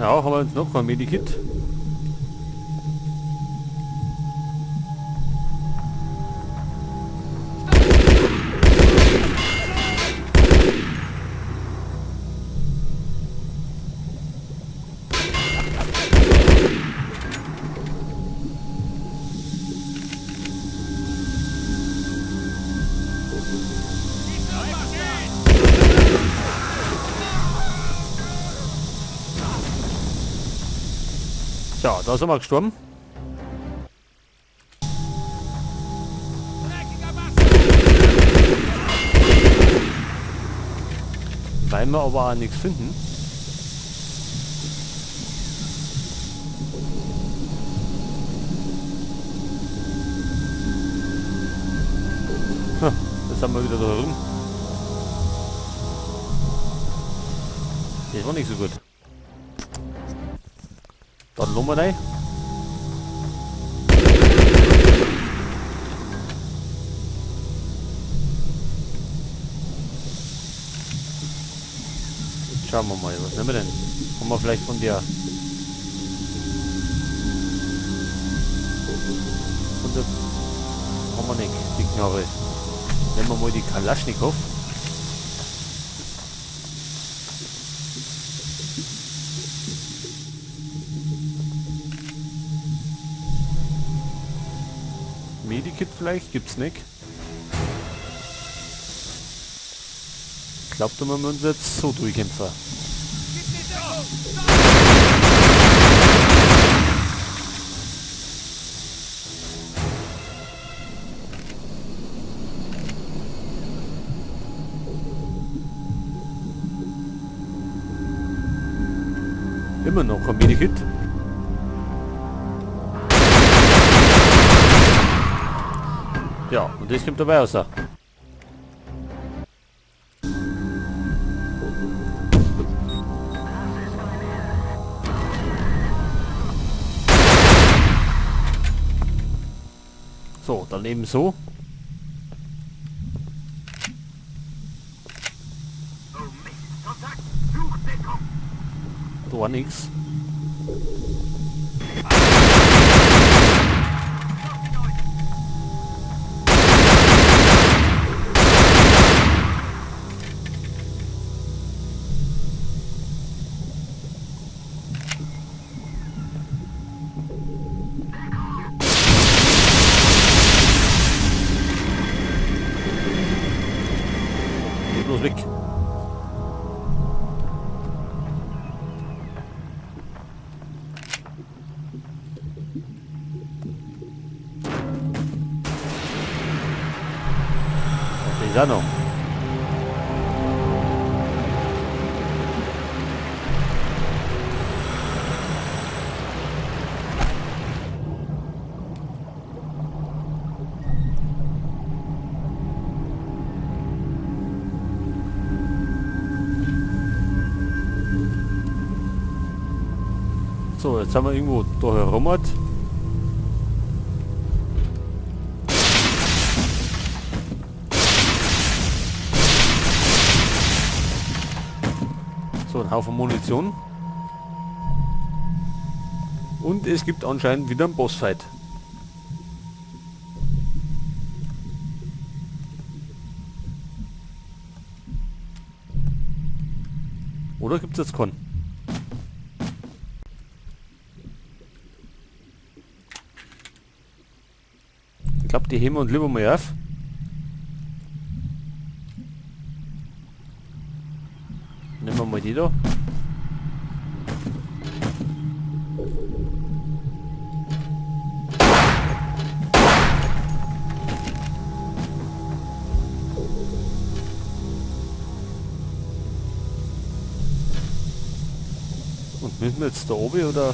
Ja, haben wir jetzt noch kein Medikit. Ja, da sind wir gestorben. Weil wir aber auch nichts finden. Jetzt sind wir wieder da rum. Das war nicht so gut. Dann lassen wir rein. Jetzt schauen wir mal, was nehmen wir denn? Haben wir vielleicht von der... Von der... Haben wir nicht, die Knarre. Nehmen wir mal die Kalaschnikow. Medikit vielleicht? Gibt's nicht. Ich glaube, da müssen wir uns jetzt so durchkämpfen. Immer noch ein Medikit. Ja, und das kommt dabei raus. So, dann eben so. Da war nix. Bloß weg. Ach, ist auch noch. So, jetzt haben wir irgendwo da herum. So, ein Haufen Munition. Und es gibt anscheinend wieder einen Bossfight. Oder gibt es jetzt keinen? Ich glaube, die heben wir uns lieber mal auf. Nehmen wir mal die da. Und müssen wir jetzt da oben oder?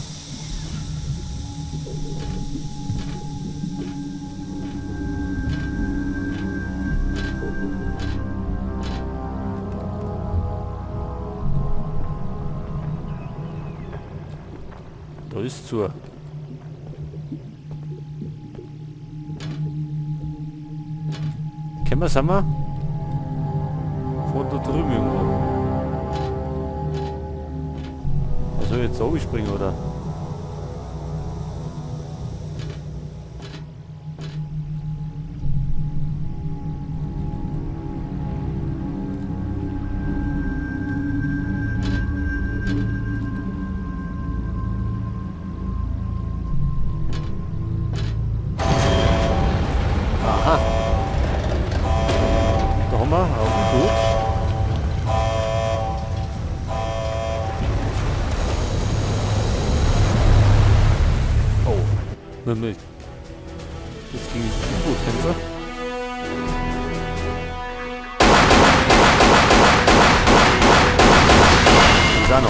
Da ist zu. Kennen wir, sind wir? Von da drüben irgendwo. Also Soll ich jetzt da springen, oder? Aha. Da haben wir ein U-Boot. Jetzt gegen die U-Boot-Kämpfer. Da noch.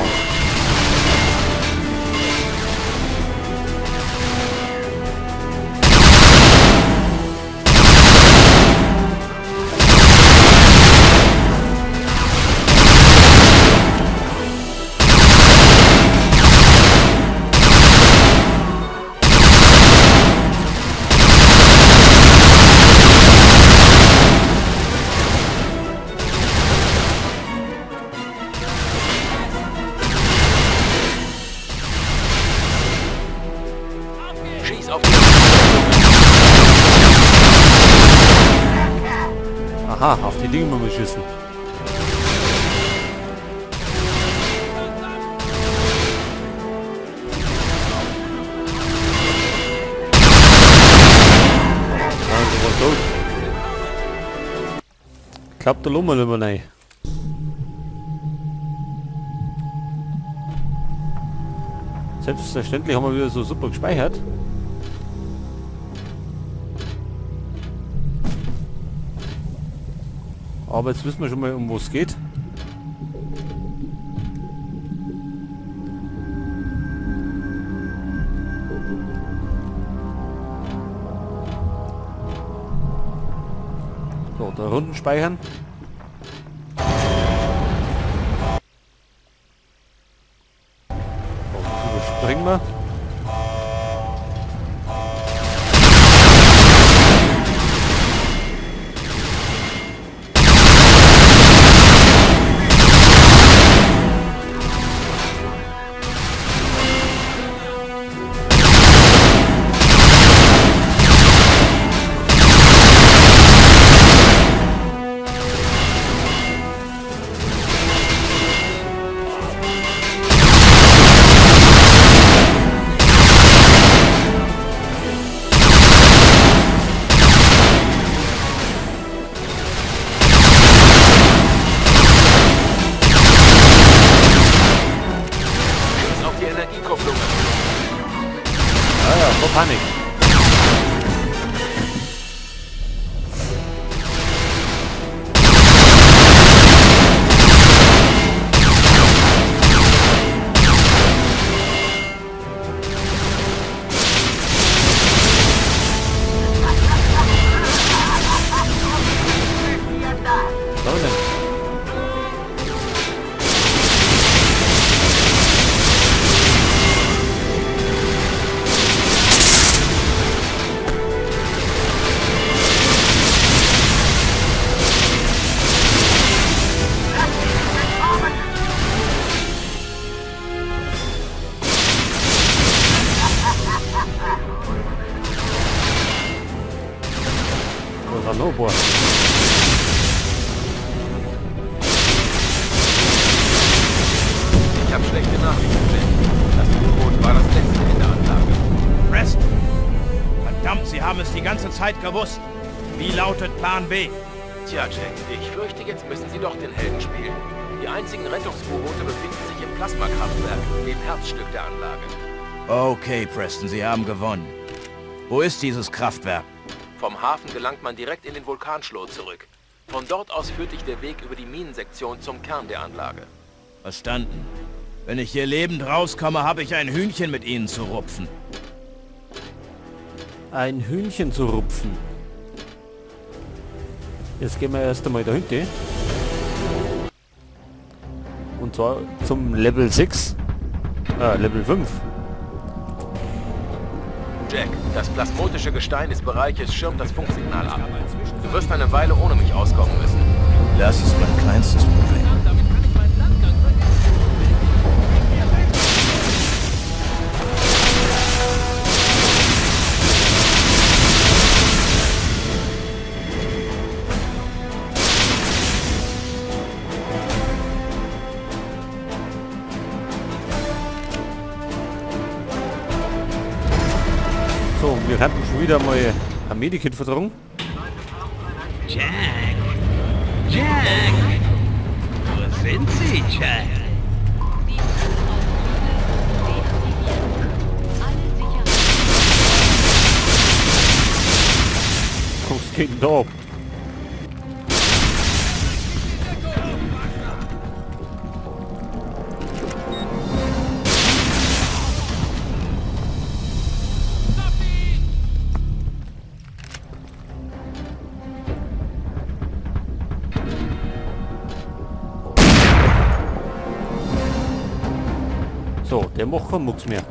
Aha, auf die Dinge müssen wir schießen. Also, war tot. Klappt der Lummer nicht mehr rein. Selbstverständlich haben wir wieder so super gespeichert. Aber jetzt wissen wir schon mal, um was es geht. So, da Runden speichern. So, das überspringen wir. Panik. Ich habe schlechte Nachrichten, Jack. Das U-Boot war das letzte in der Anlage. Preston! Verdammt, Sie haben es die ganze Zeit gewusst. Wie lautet Plan B? Tja, Jack, ich fürchte, jetzt müssen Sie doch den Helden spielen. Die einzigen Rettungs-U-Boote befinden sich im Plasmakraftwerk, dem Herzstück der Anlage. Okay, Preston, Sie haben gewonnen. Wo ist dieses Kraftwerk? Vom Hafen gelangt man direkt in den Vulkanschlot zurück. Von dort aus führt dich der Weg über die Minensektion zum Kern der Anlage. Verstanden. Wenn ich hier lebend rauskomme, habe ich ein Hühnchen mit Ihnen zu rupfen. Ein Hühnchen zu rupfen. Jetzt gehen wir erst einmal dahinter. Und zwar zum Level 6. Level 5. Jack, das plasmotische Gestein des Bereiches schirmt das Funksignal ab. Du wirst eine Weile ohne mich auskommen müssen. Das ist mein kleinstes Problem. schon wieder mal ein Medikit vertragen. Jack! Jack! Wo sind Sie, Jack? Was geht denn da ab? So, der macht keinen Mucks mehr.